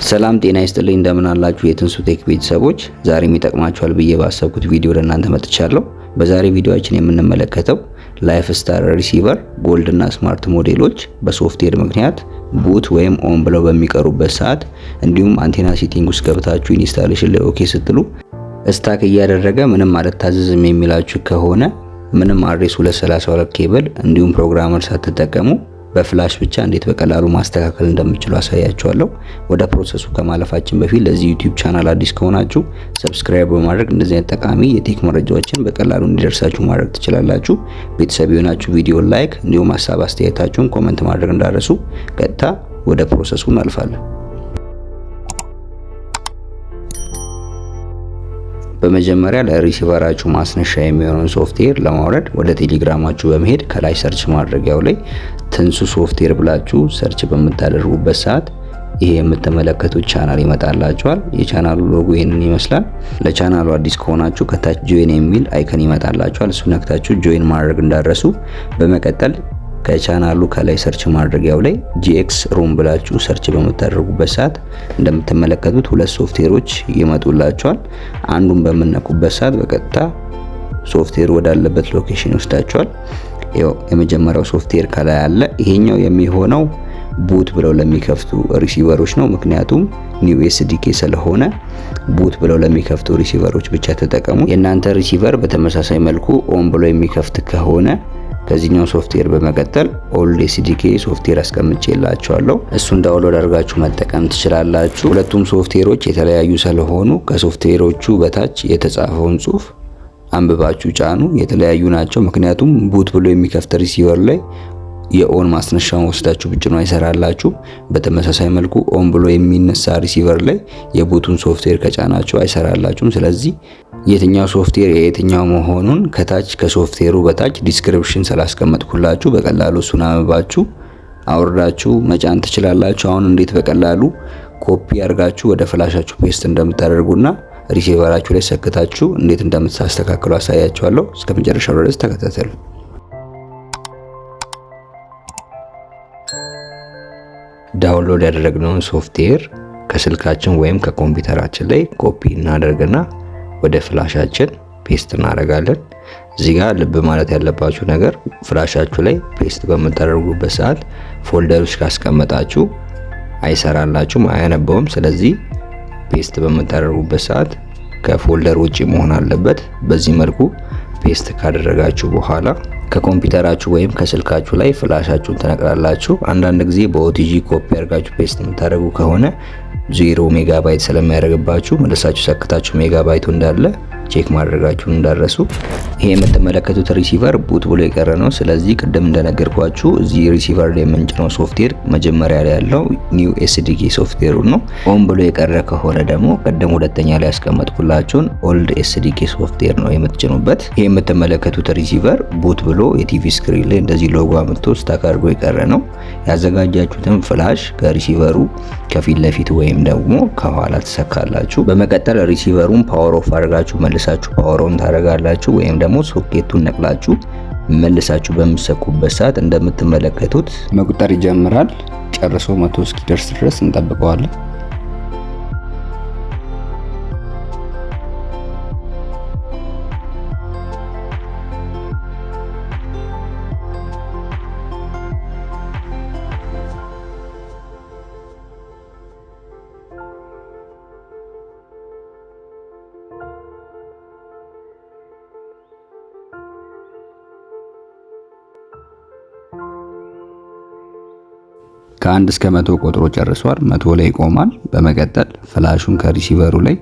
ሰላም ጤና ይስጥልኝ፣ እንደምን አላችሁ የትንሱ ቴክ ቤተሰቦች። ዛሬም ይጠቅማችኋል ብዬ ባሰብኩት ቪዲዮ ለእናንተ መጥቻለሁ። በዛሬ ቪዲዮአችን የምንመለከተው ላይፍ ስታር receiver gold እና smart ሞዴሎች በሶፍትዌር ምክንያት boot ወይም on ብለው በሚቀሩበት ሰዓት፣ እንዲሁም antenna setting ውስጥ ገብታችሁ installation ላይ okay ስትሉ stuck እያደረገ ምንም አልታዘዝም የሚላችሁ ከሆነ፣ ምንም RS 232 ኬብል እንዲሁም programmer ሳትጠቀሙ በ flash ብቻ እንዴት በቀላሉ ማስተካከል እንደምትችሉ አሳያችኋለሁ። ወደ process ኡ ከማለፋችን በፊት ለዚህ YouTube channel አዲስ ከሆናችሁ subscribe በማድረግ እንደዚህ አይነት ጠቃሚ የ tech መረጃዎችን በቀላሉ እንዲደርሳችሁ ማድረግ ትችላላችሁ። ቤተሰብ የሆናችሁ ቪዲዮ like፣ እንዲሁም ሀሳብ አስተያየታችሁን comment ማድረግ እንዳትረሱ። ቀጥታ ወደ process ኡ እናልፋለን። በመጀመሪያ ለ receiver ኣችሁ ማስነሻ የሚሆነውን ሶፍትዌር ለማውረድ ወደ ቴሌግራማችሁ በመሄድ ከላይ search ማድረጊያው ላይ ትንሱ ሶፍትዌር ብላችሁ search በምታደርጉበት ሰዓት ይሄ የምትመለከቱት ቻናል ይመጣላችኋል። የቻናሉ ሎጎ ይህንን ይመስላል። ለቻናሉ አዲስ ከሆናችሁ ከታች join የሚል icon ይመጣላችኋል። እሱ ነክታችሁ join ማድረግ እንዳትረሱ። በመቀጠል ከቻናሉ ከላይ search ማድረጊያው ላይ GX ROM ብላችሁ search በምታደርጉበት ሰዓት እንደምትመለከቱት ሁለት ሶፍትዌሮች ይመጡላችኋል። አንዱን በምትነኩበት ሰዓት በቀጥታ ሶፍትዌር ወዳለበት location ይወስዳችኋል። ይኸው የመጀመሪያው ሶፍትዌር ከላይ አለ። ይሄኛው የሚሆነው boot ብለው ለሚከፍቱ receiver ኦች ነው። ምክንያቱም new SDK ስለሆነ boot ብለው ለሚከፍቱ receiver ኦች ብቻ ተጠቀሙ። የእናንተ receiver በተመሳሳይ መልኩ on ብሎ የሚከፍት ከሆነ ከዚህኛው ሶፍትዌር በመቀጠል old SDK software አስቀምጬላችኋለሁ። እሱን download አድርጋችሁ መጠቀም ትችላላችሁ። ሁለቱም ሶፍትዌሮች የተለያዩ ስለሆኑ ከሶፍትዌሮቹ በታች የተጻፈውን ጽሁፍ አንብባችሁ ጫኑ። የተለያዩ ናቸው። ምክንያቱም boot ብሎ የሚከፍት receiver ላይ የ on ማስነሻውን ወስዳችሁ ብትጭኑ አይሰራላችሁ። በተመሳሳይ መልኩ on ብሎ የሚነሳ receiver ላይ የ boot ኡን ሶፍትዌር ከጫናችሁ አይሰራላችሁም። ስለዚህ የትኛው ሶፍትዌር የየትኛው መሆኑን ከታች ከሶፍትዌሩ በታች description ስላስቀመጥኩላችሁ በቀላሉ እሱን አንብባችሁ አውርዳችሁ መጫን ትችላላችሁ። አሁን እንዴት በቀላሉ ኮፒ አድርጋችሁ ወደ flash ኣችሁ paste እንደምታደርጉና receiver ኣችሁ ላይ ሰክታችሁ እንዴት እንደምታስተካክሉ አሳያችኋለሁ። እስከ መጨረሻው ድረስ ተከታተሉ። Download ያደረግነውን ሶፍትዌር ከስልካችን ወይም ከኮምፒውተራችን ላይ ኮፒ እናደርግና ወደ flash ኣችን paste እናደርጋለን። እዚህ ጋር ልብ ማለት ያለባችሁ ነገር flash ኣችሁ ላይ paste በምታደርጉበት ሰዓት folder ውስጥ ካስቀመጣችሁ አይሰራላችሁም፣ አያነበውም። ስለዚህ paste በምታደርጉበት ሰዓት ከ folder ውጪ መሆን አለበት። በዚህ መልኩ paste ካደረጋችሁ በኋላ ከኮምፒውተራችሁ ወይም ከስልካችሁ ላይ flash ኣችሁን ትነቅላላችሁ። አንዳንድ ጊዜ በ OTG copy አድርጋችሁ paste የምታደርጉ ከሆነ 0 ሜጋባይት ስለሚያደርግባችሁ መልሳችሁ ሰክታችሁ ሜጋባይቱ እንዳለ check ማድረጋችሁን እንዳትረሱ። ይሄ የምትመለከቱት receiver boot ብሎ የቀረ ነው። ስለዚህ ቅድም እንደነገርኳችሁ እዚህ receiver ላይ የምንጭነው ሶፍትዌር መጀመሪያ ላይ ያለው new SDK software ኡ ነው። On ብሎ የቀረ ከሆነ ደግሞ ቅድም ሁለተኛ ላይ ያስቀመጥኩላችሁን old SDK software ነው የምትጭኑበት። ይሄ የምትመለከቱት receiver boot ብሎ የ TV screen ላይ እንደዚህ ሎጎ አምጥቶ stuck አድርጎ የቀረ ነው። ያዘጋጃችሁትን flash ከ receiver ኡ ከፊት ለፊት ወይም ደግሞ ከኋላ ትሰካላችሁ። በመቀጠል receiver ኡን power off አድርጋችሁ መልሳችሁ power on ታደርጋላችሁ ወይም ደግሞ ሶኬቱን ነቅላችሁ መልሳችሁ በምትሰኩበት ሰዓት እንደምትመለከቱት መቁጠር ይጀምራል። ጨርሶ 100 እስኪደርስ ድረስ እንጠብቀዋለን። ከ1 እስከ 100 ቆጥሮ ጨርሷል። 100 ላይ ይቆማል። በመቀጠል flash ኡን ከ receiver ኡ ላይ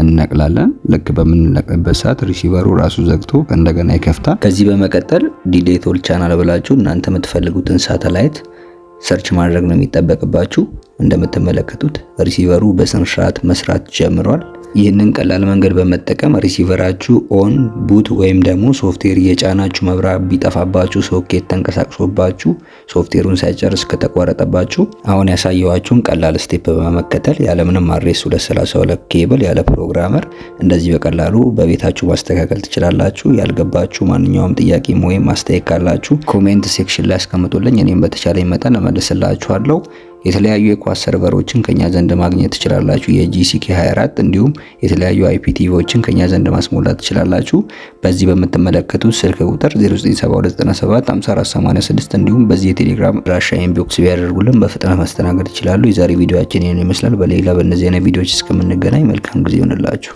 እንነቅላለን። ልክ በምንነቅልበት ሰዓት receiver ኡ ራሱ ዘግቶ እንደገና ይከፍታል። ከዚህ በመቀጠል delete all channel ብላችሁ እናንተ የምትፈልጉትን ሳተላይት search ማድረግ ነው የሚጠበቅባችሁ። እንደምትመለከቱት receiver ኡ በስነ ስርዓት መስራት ጀምሯል። ይህንን ቀላል መንገድ በመጠቀም receiver ኣችሁ on፣ boot ወይም ደግሞ ሶፍትዌር እየጫናችሁ መብራት ቢጠፋባችሁ፣ ሶኬት ተንቀሳቅሶባችሁ ሶፍትዌሩን ሳይጨርስ ከተቋረጠባችሁ፣ አሁን ያሳየኋችሁን ቀላል step በመከተል ያለምንም RS 232 ኬብል፣ ያለ programmer እንደዚህ በቀላሉ በቤታችሁ ማስተካከል ትችላላችሁ። ያልገባችሁ ማንኛውም ጥያቄም ወይም አስተያየት ካላችሁ comment section ላይ አስቀምጡልኝ። እኔም በተቻለኝ መጠን እመልስላችኋለሁ። የተለያዩ የኳስ server ኦችን ከኛ ዘንድ ማግኘት ትችላላችሁ። የ GCK 24 እንዲሁም የተለያዩ IPTV ዎችን ከኛ ዘንድ ማስሞላት ትችላላችሁ። በዚህ በምትመለከቱት ስልክ ቁጥር 0972975486 እንዲሁም በዚህ የቴሌግራም አድራሻ inbox ቢያደርጉልን በፍጥነት ማስተናገድ ይችላሉ። የዛሬ ቪዲዮአችን ይህን ይመስላል። በሌላ በእነዚህ አይነት ቪዲዮዎች እስከምንገናኝ መልካም ጊዜ ይሆንላችሁ።